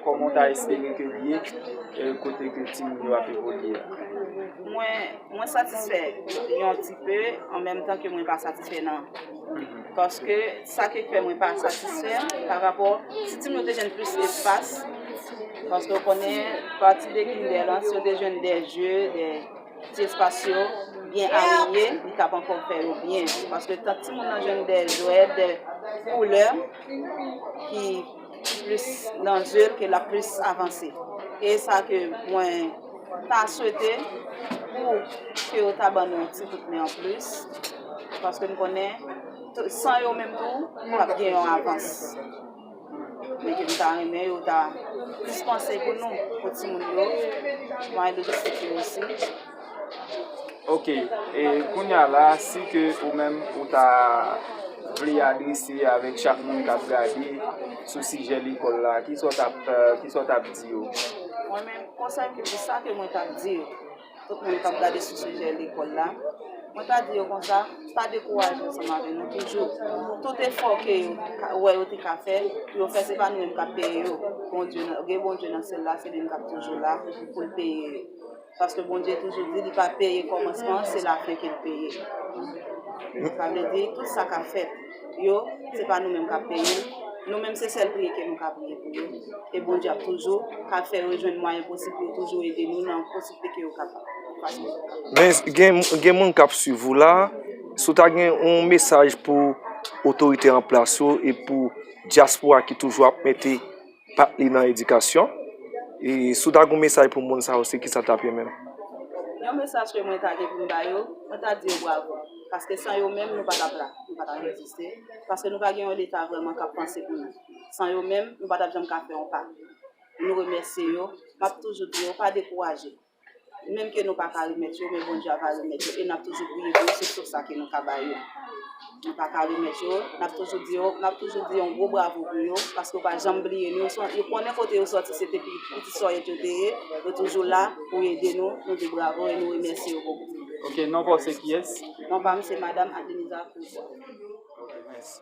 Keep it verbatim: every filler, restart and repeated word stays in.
Kòman w ta espere ke l ye, e, kote ke timoun yo ap evolye a? Mwen, mwen satisfè yon ti pe, an menm tan ke mwen pa satisfè nan. Paske sa ki fè mwen pa satisfè, pa rapò, si timoun yo te jwenn plis espas, paske w konnen, pati de kinder lan, si yo te jwenn de je, de ti espas yo byen alinye, li t ap ankò fè yo byen. Paske tan timoun nan jwenn de jwèt, de koulè ki plis nan zye l ke l ap plis avanse. E sa ke mwen ta swete pou ke yo ta ban nou yon ti kout men anplis. Paske m konnen, t- san yo menm tou, p ap gen yon avans. Men ke m ta renmen yo ta plis panse pou nou, pou timoun yo, mwayen lojistik yo osi. Ok, e kounye a la, si ke ou menm ou ta vle adrese avèk chak moun k ap gade sou sijè lekòl la, kisa w t ap, e, kisa w t ap di yo? Mwen menm, konsèy ke pou sa ke mwen t ap di yo, tout moun k ap gade sou sijè lekòl la, mwen ta di yo konsa, pa dekouraje ansanm avè nou toujou. Tout efò ke yo ka- wè yo te ka fè, pou yo fè, se pa nou menm k ap peye yo. Bondye nan- gen Bondye nan syèl la, se li menm k ap toujou la pou l peye yo. Paske Bondye toujou di li pa peye kòmansman, se lafen ke l peye. Sa vle di, tout sa k ap fèt yo, se pa nou menm k ap peye l. Nou menm, se sèl priye ke nou ka priye pou yo. E Bondye ap toujou ka fè yo jwenn mwayen posib pou yo toujou ede nou nan posiblite ke yo kapab. Fason yo kapab. Men gen, gen moun k ap swiv ou la, si w ta gen yon mesaj pou otorite an plas yo e pou dyaspora ki toujou ap mete pat li nan edikasyon, e si w ta gen yon mesaj pou moun sa yo, se kisa l t ap ye menm? Yon mesaj ke mwen ta gen pou m ba yo, mwen ta di yo bravo. Paske san yo menm, nou pa t ap la, nou pa t ap egziste. Paske nou pa gen yon Leta vrèman k ap panse pou nou. San yo menm, nou pa t ap janm ka fè yon pa. Nou remèsye yo. M ap toujou di yo, pa dekouraje. Menm ke nou pa ka remèt yo, men Bondye a va remèt yo. E n ap toujou priye pou yo, se sèl sa ke nou ka ba yo. Nou pa ka remèt yo, n ap toujou di yo, n ap toujou di yon gwo bravo pou yo, paske yo pa janm bliye nou. Yo konnen kote yo sòti, se te pi- pitit sòyèt yo te ye. Yo toujou la pou ede nou. Nou di bravo e nou remèsye yo bokou. Ok, non pa w se kiyès? Non pa m se Madanm Adenisa Courtois. Ok, mèsi.